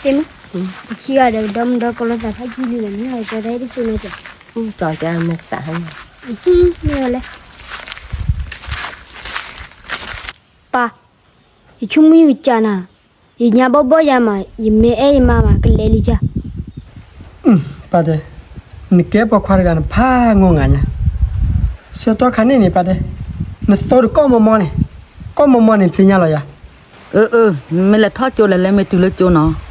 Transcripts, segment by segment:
တ့မုၣ်, ယခံဂၤဒီးကဒီမုၢ်ဒီကိးလိာ်သးဖးကံလံလီၤ, မ့ၢ်ဟီကၠီတၢ်ဟဲတသ့န့ၣ်ကၠီ, ကၠီတဲမ့ၢ်သးဟဲ, မ့ၢ်ဝဲလဲၣ်. ပၢ်, ယဆိကမိၣ်ယကစၢ်နၤ, ယညါဘီၣ်ဘီၣ်ယၤမး, ယမ့ၢ်အဲၣ်ယမါမး ကလဲၤလံယၤ. ပၢ်တဲ, နကဲပိာ်ခွါတဂၤနဖးငိုငါညါ, ဆၢတီၢ်ခါန့ၣ်န့ၣ် ပၢ်တဲ, နသိဒီးကိးမီမီန့ၣ်, ကိးမီမီန့ၣ်သ့ၣ်ညါလီၤယၤ. အၢ အၢ မ့ၢ်လဲၤထီၣ်ကၠိလၢလဲၤမ့ၢ်တုၤလၢကၠိနီၤ.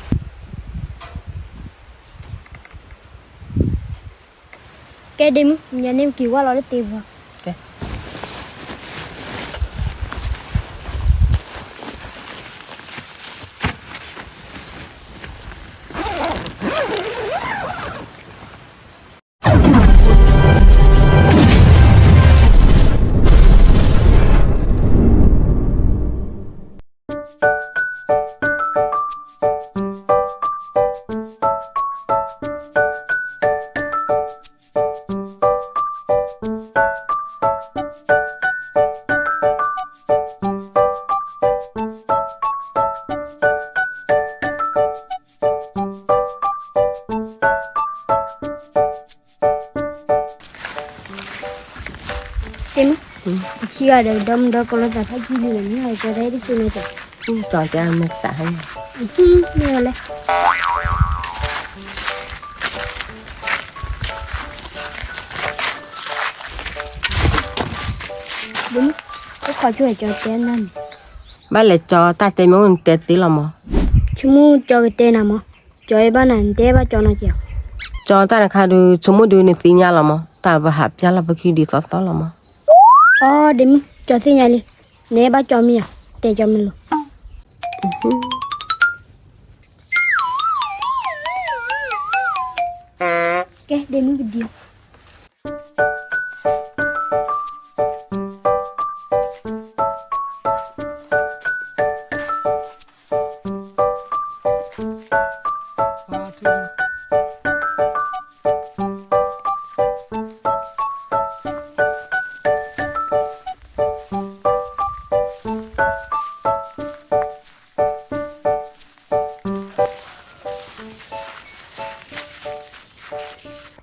ကဲဒ့မုၣ်, ညါန့ၣ်ပက့ၤဝဲလီၤလၢတ့ပူၤ. တ့မုၣ်, ယခံဂၤဒီးကဒီမုၢ်ဒီကိးလိာ်သးဖးကံလံလီၤ, မ့ၢ်ဟီကၠီတၢ်ဟဲတသ့န့ၣ်ကၠီ, ကၠီတဲမ့ၢ်သးဟဲ, မ့ၢ်ဝဲလဲၣ်. ဒ့မုၣ်, အိၣ်ခိးကၠိဟဲကၠီတဲနၤန့ၣ်, ဘၣ်လဲၤကၠီတၢ်တဲမ့ၢ်အိၣ်နတဲသ့လီၤမး. ဆိကမိၣ်ကၠီကတဲနၤမး, ကၠီအဲၣ်ဘၣ်နၤ နတဲဘၣ်ကၠီနီၤက့ၤ. ကၠီတၢ်တခါဒုး ဆိကမိၣ်ဒုးနသ့ၣ်ညါလီၤမး, တၢ်ပဟးပျၢ်လီၤပခံဒ်သိးသိးလီၤမး. အိ ဒ့မုၣ်, ကၠီသ့ၣ်ညါလံ, နအဲၣ်ဘၣ်ကၠီမ့ၢ်ဧါ, တဲကၠီမ့ၢ်လိၤ. ကဲဒ့မုၣ်ပဒံး.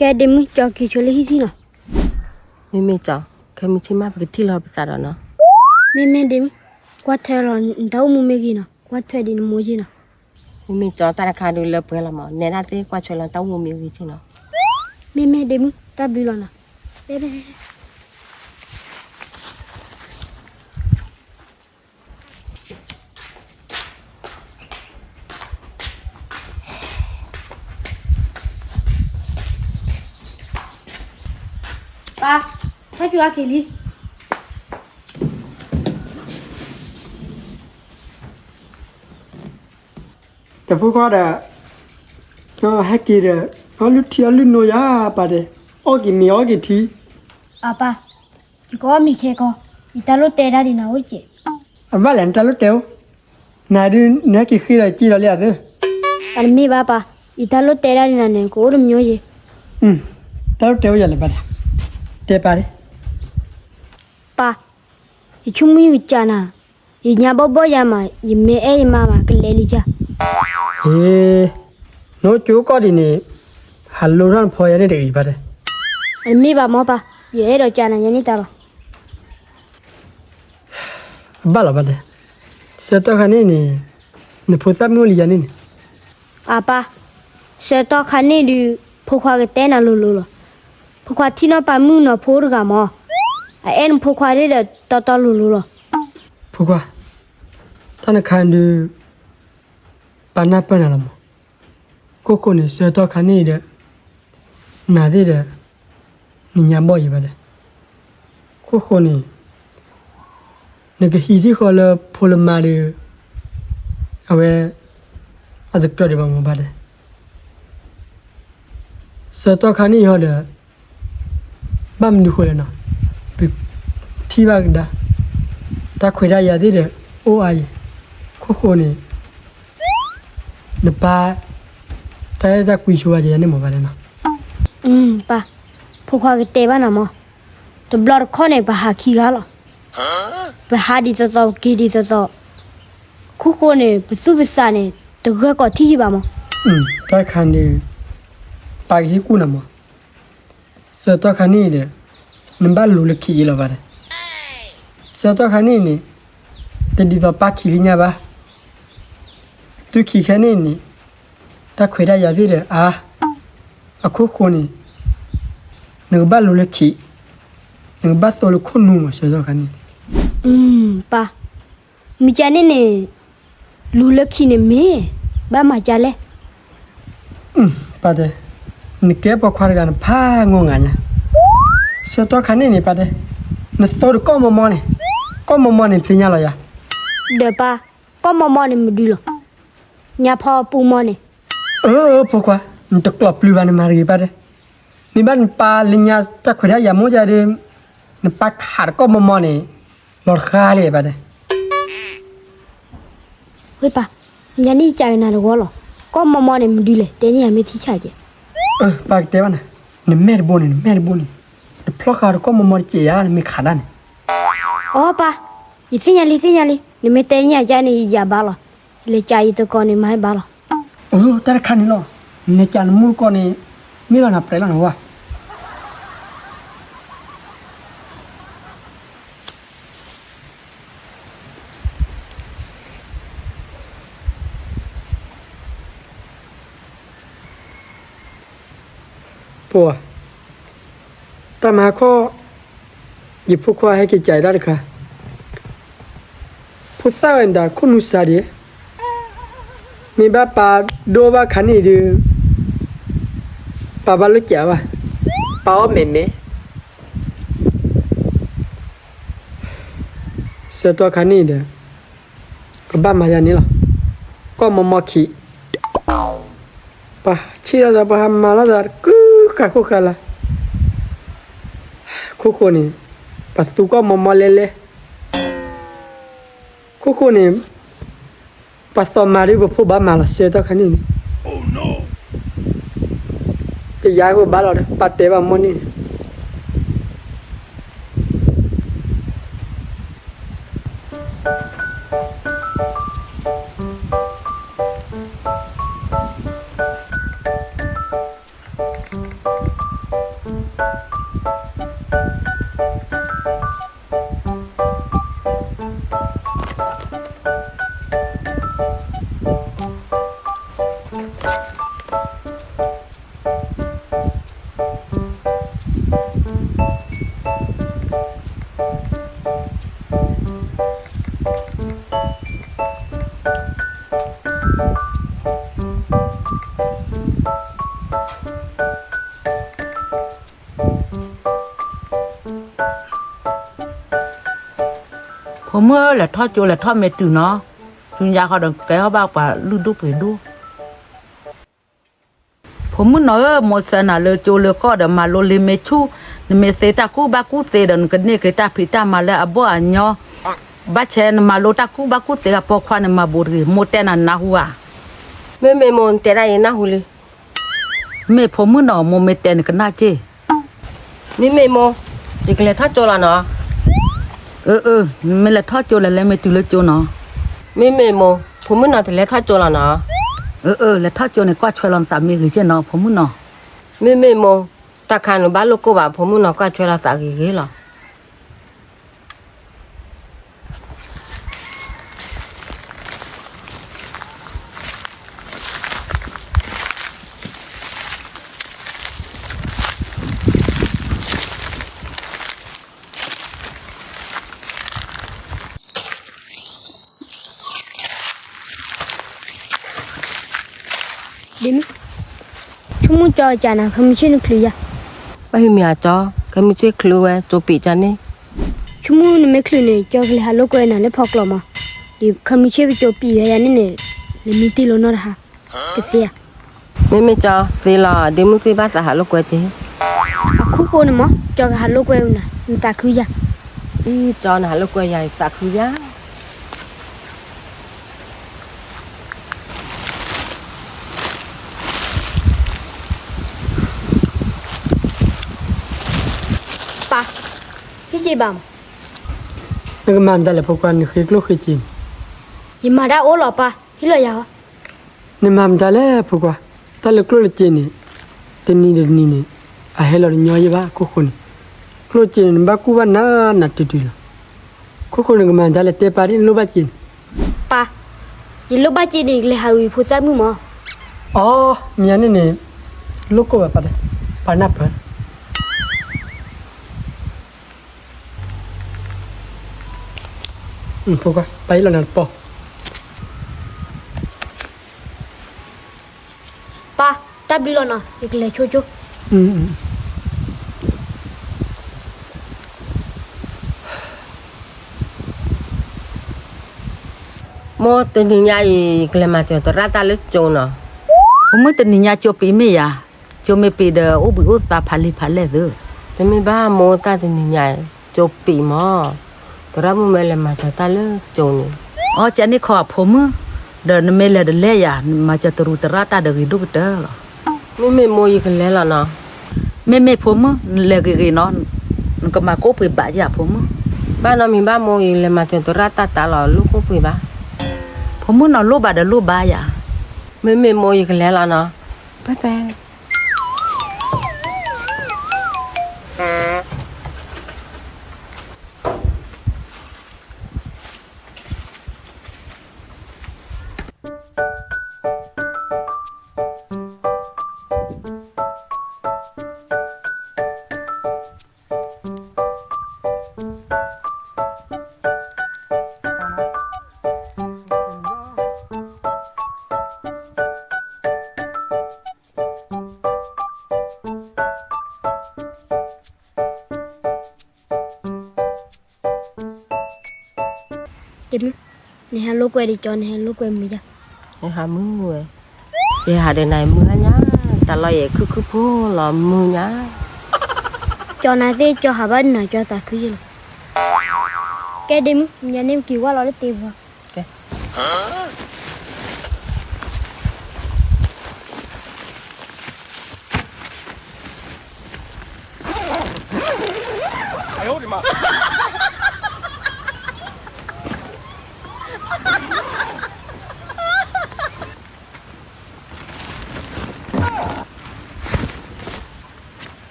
ကဲဒ့မုၣ်, ကၠီက့ၤဆိလၢဟံၣ်ထံၣ်နီၤ. မ့မ့ၢ်ကၠီ, ခဲမုၢ်ဆ့ၣ်မး ပကထံၣ်လီၤပသးဒီးနီၤ. မ့မ့ၢ်ဒ့မုၣ်, ကွၢ်ထွဲလီၤနတၢ်အိၣ်မူမ့ၢ်ဂ့ၤနီၤ, ကွၢ်ထွဲဒ်နမိၢ်ယ့ၢ်နီၤ. မ့မ့ၢ်ကၠီတၢ်တခါဒုးလၢပှဲၤလီၤမး, နဲဒၣ်သ့ၣ်ကွၢ်ထွဲလီၤနတၢ်အိၣ်မူမ့ၢ်ဂ့ၤထံၣ်နီၤ. မ့မ့ၢ်ဒ့မုၣ်, တၢ်ဘျုးလီၤနီၤ. ပၢ်, ထီၣ်ကၠိအက့ၤလံ. တဖိခွါဒီး, ဟဲက့ၤဒီး, အီၣ်လုၢ်ထံအီၣ်လုၢ်နိယၤပၢ်တဲ, အီၣ်က့ၤမ့ၤအီၣ်က့ၤထံ. အပၢ်, ယကအီၣ်မ့ၤခဲကီ, ယတၢ်လိၣ်တဲဒၣ်ဒံးနၤအိၣ်က့ၤ. အဘၣ်လဲၣ်နတၢ်လိၣ်တဲအိၣ်, နၤဒုးနဟဲက့ၤဃ့ဒီးက့ၤဒီးလံအသၢ. အတမ့ၢ်ဘၣ်ပၢ်, ယတၢ်လိၣ်တဲဒၣ်ဒံးနၤန့ၣ် ကအိၣ်တမံၤယ့ၢ်. တၢ်လိၣ်တဲအိၣ်ယၤလၢၤဘၣ်, တဲပၢ်ဒံး. ပၢ်, ယဆိကမိၣ်ယကစၢ်နၤ, ယညါဘီၣ်ဘီၣ်ယၤမး, ယမ့ၢ်အဲၣ်ယမါမး ကလဲၤလံယၤ. ဟ့, နအိၣ်ကၠိကီၢ်ဒ်န့ၣ်, ဟးလိထီၣ်နဖီယၤန့ၣ်တဂ့ၤဘၣ်တဲ. အတမ့ၢ်ဘၣ်မ့ၢ်ပၢ်, ယအဲၣ်ဒိးကၢ်နၤယဲန့ၣ်တၢ်လီၤ. အဘၣ်လီၤဘၣ်တဲ, ဆၢကတီၢ်ခါန့ၣ်န့ၣ်, နဖိသၣ်မုၣ်အိၣ်လံယၤန့ၣ်န့ၣ်. အပၢ်, ဆၢကတီၢ်ခါန့ၣ်ဒုး, ဖိခွါကတဲနၤလိၤလိၤလီၤ. ဖိခွါထံၣ်နီၢ်ပၢ်မုၣ်နီၢ်ဖိတဂၤမး, အအဲၣ်နဖိခွါသ့ၣ်ဒီးတီတီလိၤလိၤလီၤ. ဖိခွါ, တၢ်တခါဒုး, ပၢ်နၢ်ပၢၢ်နၤလီၤမး. ခိၣ်ဃိန့ၣ် ဆၢကတီၢ်ခါန့ၣ်ဒီး, နၤသ့ၣ်ဒီး, နညါဘီၣ်ယၤဘၣ်တဲ. ခိၣ်ဃိန့ၣ်, နကဟံးထံၣ်ဃီလၢဖိလၢမါဒီး, အဝဲ, အတကြၢးဒံးဘၣ်မးဘၣ်တဲ. ဆၢကတီၢ်ခါန့ၣ်အံၤဒီး, ဘၣ်မနုၤဃိလဲၣ်နီၤ, ပထံၣ်ဘၣ်ကဒါ, တၢ်ခွဲးတၢ်ယာ်သ့ၣ်ဒီး, အိၣ်အါယဲ, ခိၣ်ဃိန့ၣ်, နပၢ်, တၢ်အဲၣ်တၢ်ကွံဆိဝဲယဲန့ၣ်မးဘၣ်တဲနီၤ. ပၢ်, ဖိခွါကတဲဘၣ်နၤမး, တဘျီတခီၣ်န့ၣ် ပဟးခံဂၤလီၤ. ပဟးဒ်သိးသိး ပက့ၤဒ်သိးသိး, ခိၣ်ဃိန့ၣ် ပသူၣ်ပသးန့ၣ်, တဂၢၢ်ကိးထံၣ်ယဘၣ်မး. တၢ်တခါန့ၣ် ပၢ်ကဟ့ၣ်ကူၣ်နၤမး. ဆၢကတီၢ်ခါန့ၣ်ဒီး နဘၣ်လူၤလၢခံအံၤလီၤဘၣ်ဒီး, ဆၢကတီၢ်ခါန့ၣ်န့ၣ် တဒ်သိးပၢ်ခံးလၢညါဘၣ်. သုခံးခဲန့ၣ်န့ၣ် တၢ်ခွဲးတၢ်ယာ်သ့ၣ်ဒီးအါ, အခိၣ်ဃိန့ၣ် နကဘၣ်လူၤလၢခံး, နကဘၣ်သိလၢခိၣ်နူာ်မး ဆၢကတီၢ်ခါန့ၣ်. ပၢ်, မ့ၢ်ကန့ၣ်န့ၣ် လူၤလၢခံးန့ၣ်မ့ၢ် ဘၣ်မၤကလဲၣ်. ပၢ်တဲ, နကဲပိာ်ခွါတဂၤနဖးငိၢ်ငါညါ, ဆၢကတီၢ်ခါန့ၣ်န့ၣ် ပၢ်တဲ, နသိဒီးကီၢ်မီမီန့ၣ်, ကီၢ်မီမီန့ၣ်သ့ၣ်ညါလီၤယၤ. ဒီးပၢ်, ကီၢ်မီမီန့ၣ်မဒုလီၤ, ညါဖီပူမီန့ၣ်. အၢ ဖိခွါ, နတကျိးပျုၤဘၣ်နမၤတဂ့ၤ ပၢ်တဲ. မ့ၢ်ဘၣ်နပၢ်လၢညါတၢ်ခွဲးတၢ်ယာ်မိၢ်ကဒီး, နပၢ်ခးတကီၢ်မီမီန့ၣ် လီၤတဃါလံ ပၢ်တဲ. ဝ့ၢ်ပၢ်, ညါန့ၣ်ယကနၤတဝီလီၤ, ကီၢ်မီမီန့ၣ်မဒုလဲၣ် တဲန့ၢ်ယၤမ့ၢ်ထံဆၣ်ကဲး. ပၢ်ကတဲဘၣ်နၤ, နမဲာ်တဘိန့ၣ် နမဲာ်တဘိန့ၣ်, နဖျီဃာ်တကီၢ်မီမီတကဲးယၤ နမ့ၢ်ခးဒၣ်န့ၣ်. အိ ပၢ်, ယသ့ၣ်ညါလံ သ့ၣ်ညါလံ, နမ့ၢ်တဲန့ၢ်ယၤကန့ၣ် ယယၤဘၣ်လီၤ, လဲၤကးယတကိးန့ၣ် မၤဟဲဘၣ်လီၤ. အၢ တၢ်တခါန့ၣ်လီၤ, နလဲၤကးနမူတကိးန့ၣ် မ့ၢ်လီၤနၤပြဲးလီၤနဝဲ. ပှၤ, တၢ်မၤဟါခီ, ယဖိခွါဟဲက့ၤကးယတၢ်တခါ, ဖိသၣ်ဝဲဒၣ်ခိၣ်နူာ်စါဒံး, မ့ၢ်ဘၣ်ပၢ်ဒိဘၣ်ခါန့ၣ်ဒီး, ပၢ်ဘၣ်လိၣ်ကးဘၣ်, ပၢ်အီၣ်မဲာ်မဲာ် ဆၢကတီၢ်ခါန့ၣ်ဒီး, ကဘၣ်မၤယၤန့ၣ်လီၤ, ကီၢ်မီမီခံး, ပှၤဟးဆ့ၣ်လိာ်သး ပှၤဟးမၤလိာ်သး ကုဃာ်ခိၣ်ဃာ်လၤ, ခိၣ်ဃိန့ၣ်, ပှၤသူကီၢ်မီမီလဲလဲ, ခိၣ်ဃိန့ၣ်, ပှၤသီမၤဒ်ပဖိဘၣ်မၤလီၤ ဆၢကတီၢ်ခါန့ၣ်န့ၣ် ပယါကဘၣ်လီၤဒီး ပၢ်တဲဘၣ်မိၢ်န့ၣ်န့ၣ်. ဖိမုၣ်ဧၢ, လဲၤထီၣ်ကၠိ လဲၤထီၣ်မ့ၢ်တုၤနီၤ, ဆူညါဃီဒီးကဲထီၣ်ဘၣ်ပှၤလုၢ်ဒိၣ်ပှ့ၤဒိၣ်. ဖိမုၣ်နီၤဧၢ, မိၢ်ဆၢနၤလၢကၠိလၢကီၢ်ဒီး မၤလိလံာ်မ့ၢ်ဆူၣ်, နမ့ၢ်သ့တၢ်ကူၣ်ဘၣ်ကူၣ်သ့ဒီး နကန့ၢ်က့ၤတၢ်ဖံးတၢ်မၤလၢအဘီၣ်အညီ, ဘၣ်ဆဲးနမၤလိတၢ်ကူၣ်ဘၣ်ကူၣ်သ့ဂၤပိာ်ခွါန့ၣ် မၤဘူးတဂ့ၤ, မိၢ်တဲနၤနၢ်ဟူဧါ. မ့မ့ၢ်မိၢ် နတဲဒၣ်ယနၢ်ဟူလံ. မ့ၢ်ဖိမုၣ်နီၤ, မိၢ်မ့ၢ်တဲနကနၣ်က့ၢ်. မ့မ့ၢ်မိၢ်, ယကလဲၤထီၣ်ကၠိလီၤနီၤ. အၢ အၢ နမ့ၢ်လဲၤထီၣ်ကၠိ လဲၤလဲၤမ့ၢ်တုၤလၢကၠိနီၤ. မ့မ့ၢ်မိၢ်, ဖိမုၣ်နီၤ တလဲၤထီၣ်ကၠိလီၤနီၤ. အၢ အၢ လဲၤထီၣ်ကၠိန့ၣ် ကွၢ်ဆွဲလီၤနသးမ့ၢ်ဂ့ၤက့ၢ်နီၤ ဖိမုၣ်နီၤ. မ့မ့ၢ်မိၢ်, တၢ်ခါန့ၣ်ဘၣ်လိၣ်ကိၢ်ဘၣ် ဖိမုၣ်နီၤ ကွၢ်ဆွဲလီၤသးဂ့ၤဂ့ၤလီၤ. ဒ်မ့ၢ်, ဆိကမိၣ်ကၠီကနၤ ခဲမုၢ်ဆ့ၣ်နချုးယၤ. ဘၣ်ဟံးမ့ၢ်အကၠီ, ခဲမုၢ်ဆ့ၣ်ချုးဝဲ ကၠိပံးကန့ၣ်. ဆိကမိၣ်နမ့ၢ်ချုးန့ၣ် ကၠီကလဲၤဟးလိာ်ကွဲနၤလၢဖီကျိးမး, ဒ်ခဲမုၢ်ဆ့ၣ်ပကၠိပံးဝဲယၤန့ၣ်န့ၣ်, နမံတ့ၢ်လိာ်နီၢ်တဟါ, တသ့ဧါ. မ့မ့ၢ်ကၠီသ့လီၤ, ဒ့မုၣ်သ့ၣ်ဘၣ်သးဟးလိာ်ကွဲက့ၤ. အခိၣ်ဃိန့ၣ်မး ကၠီကဟးလိာ်ကွဲနၤ, နသးခုယၤ. အံၤ ကၠီနဟးလိာ်ကွဲယၤ ယသးခုယၤ. ပၢ်, ဟံးက့ၤဘၣ်မး. နကမၤမတၤလဲၣ်ဖိခွါ နဃ့ကျိၣ်ဃ့စ့. ယမၤတၢ်အိၣ်လီၤပၢ်, ဟံးလီၤယၤဃီ. နမၤမတၤလဲၣ်ဖိခွါ, တၢ်လၢကျိၣ်လၢစ့န့ၣ် တနံၤဒီးတနံၤန့ၣ် အဟဲလီၤတညီယဲဘၣ်အခိၣ်ဃိန့ၣ်, ကျိၣ်စ့န့ၣ် နဘၣ်ကူၣ်ဘၣ်နးနးတုၤတုၤလီၤ. ခိၣ်ဃိန့ၣ် ကမၤမတၤလဲၣ် တဲပၢ်ဒ်နလိၣ်ဘၣ်စ့န့ၣ်. ပၢ်, ယလိၣ်ဘၣ်စ့န့ၣ် ကလဲၤဟးဝံၤဖိသၣ်မုၣ်မၢ်. အိ, မ့ၢ်န့ၣ်န့ၣ် လိၣ်ကိၣ်ဘၣ်ပၢ်တဲ, ပၢ်နၢ်ပၢၢ် ဖိခွါ ပၢ်အံၤလီၤနၤတပီၢ်. ပၢ်, တၢ်ဘျုးလီၤနီၤ, ယကလဲၤဆိကၠိ. မိၢ်, တနံၤညါအံၤ ကလဲၤမၤစၢၤသရၣ်တၢ်လၢကၠိနီၤ. ဖိမုၣ်, တနံၤညါကၠိပံးမ့ၢ်ယၤ, ကၠိမ့ၢ်ပံးဒီး အိၣ်ဘှံးအိၣ်သါဖးလံာ်ဖးလဲၢ်သု. တမ့ၢ်ဘၣ်မိၢ်, တၢ်တနံၤညါ ကၠိပံးမၢ်, သရၣ်မုၣ်မ့ၢ်လဲၤမၤစၢၤတၢ်လၢကၠိန့ၣ်. အိ, ကန့ၣ်ခီအဖိမုၣ်, ဒီးနမ့ၢ်လဲၤတလဲၣ်ယၤ, နမၤစၢၤတရူးသရၣ်တၢ်ဒီးဂ့ၤဒိၣ်ကတၢၢ်လီၤ. မ့မ့ၢ်မိၢ်, ယကလဲၤလီၤနီၤ. မ့မ့ၢ်ဖိမုၣ်, နလဲၤဂ့ၤဂ့ၤနီၤ, နကမၤကိၣ်ပှ့ၤဘးယၤဖိမုၣ်. ဘၣ်နီတမံၤဘၣ်မိၢ်, ယလဲၤမၤစၢၤသရၣ်တၢ်တၢ်လီၤ, လိၣ်ကိၣ်ပှ့ၤဘး. ဖိမုၣ်နီၤ, လိၣ်ဘးဒီးလိၣ်ဘးယၤ. မ့မ့ၢ်မိၢ်, ယကလဲၤလီၤနီၤ. ဘၣ်သဲ ဒ့မုၣ်, နဟဲလိာ်ကွဲဒံးကၠီ, နဟဲလိာ်ကွဲမုာ်ယၤ. နဟးမုာ်ဝဲ, ယဟးဒီးနၤမုာ်ညါ, တၢ်လီၢ်ယဲခုၣ်ခုၣ်ဖိလီၤမုာ်ညါ. ကၠီနၤသ့ၣ်ကၠီဟးဘၣ်နၤကၠီသးခုယလီၤ. ကဲဒ့မုၣ်, ညါန့ၣ်ပက့ၤဝၢ်လီၤလၢတ့ၢ်ပူၤ.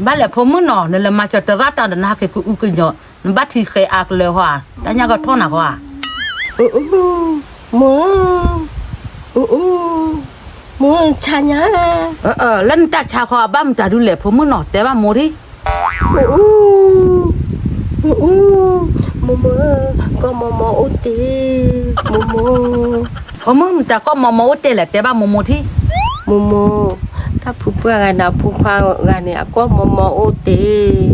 ဘၣ်လဲၣ်ဖိမုၣ်နီၤ, နလဲၤမၤစၢၤတရၣ်တၢ်ဒီးနဟဲက့ၤကအုကညီၤ, နဘၣ်ထံၣ်ဃဲးအါကလၢၤဟီဧါ, တၢ်ညၣ်ကထီၣ်နၤဃီဧါ. မိၢ်, မိၢ်ဆါညါ. လၢနတၢ်ဆါခီအဘၣ်မတၤဒုလဲၣ်ဖိမုၣ်နီၤ, တဲဘၣ်မိၢ်ထံ. မိၢ်, မိၢ်, ကီၢ်မီမီအိၣ်တ့ၢ်, မိၢ်မိၢ်. ဖိမုၣ်, မတၤကီၢ်မီမီအိၣ်တ့ၢ်လဲၣ်, တဲဘၣ်မိၢ်မိၢ်ထံ. မိၢ်မိၢ်, တၢ်ဖုပှၢ်ဂၤဒီးဖိခွါဂၤန့ၣ် အကီၢ်မီမီအိၣ်တ့ၢ်.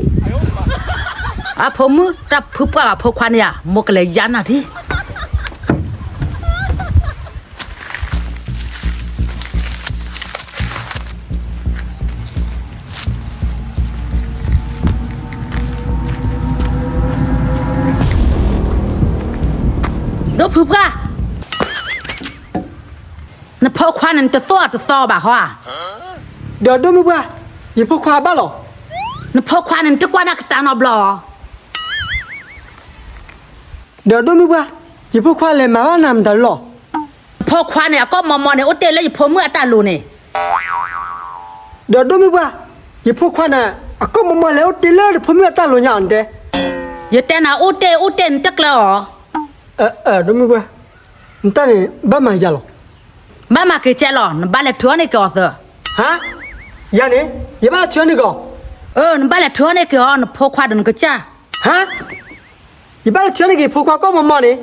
အဖိမုၣ်, တၢ်ဖုပှၢ်ဂၤဖိခွါန့ၣ်ဧါ, မိၢ်ကလဲၤယါနၤထံ. ဒိၣ်ဖုပှၢ်, နဖိခွါန့ၣ် နတသိၣ်အတသီဘၣ်ဃီဧါ. ဒီးဒိၣ်မုၢ်ပှၢ်, ယဖိခွါဘၣ်လီၤ. နဖိခွါန့ၣ် နတကွၢ်နၢ်ကတၢၢ်နီတဘျီ. ဒီးဒိၣ်မုၢ်ပှၢ်, ယဖိခွါလဲၤမၤဘၣ်နၤမတၤလီၤ. နဖိခွါန့ၣ် အကီၢ်မီမီန့ၣ် အိၣ်တ့ၢ်လၢယဖိမုၣ်အတၢ်လိၤန့ၣ်. ဒီးဒိၣ်မုၢ်ပှၢ်, ယဖိခွါန့ၣ် အကီၢ်မီမီလဲၤအိၣ်တ့ၢ်လၢယဖိမုၣ်အတၢ်လိၤညါအီၤနတဲ. ယတဲနၤအိၣ်တ့ၢ်အိၣ်တ့ၢ်နတကျၢၤအီၤ. ဒိၣ်မုၢ်ပှၢ်, နတၢ်န့ၣ် ဘၣ်မၤယၤလီၤ. ဘၣ်မၤက့ၤကဲလီၤ, နဘၣ်လဲၤထုးအီၣ်န့ၢ်က့ၤအီၤသၢ. ဟါ, ယၤန့ၣ် ယဘၣ်လဲၤထုးအီၣ်န့ၢ်က့ၤအီၤ. နဘၣ်လဲၤထုးအီၣ်န့ၢ်က့ၤအီၤ နဖိခွါဒီးနကစၢ်. ဟါ, ယဘၣ်လဲၤထုးအီၣ်န့ၢ်က့ၤယဖိခွါကီၢ်မီမီန့ၣ်.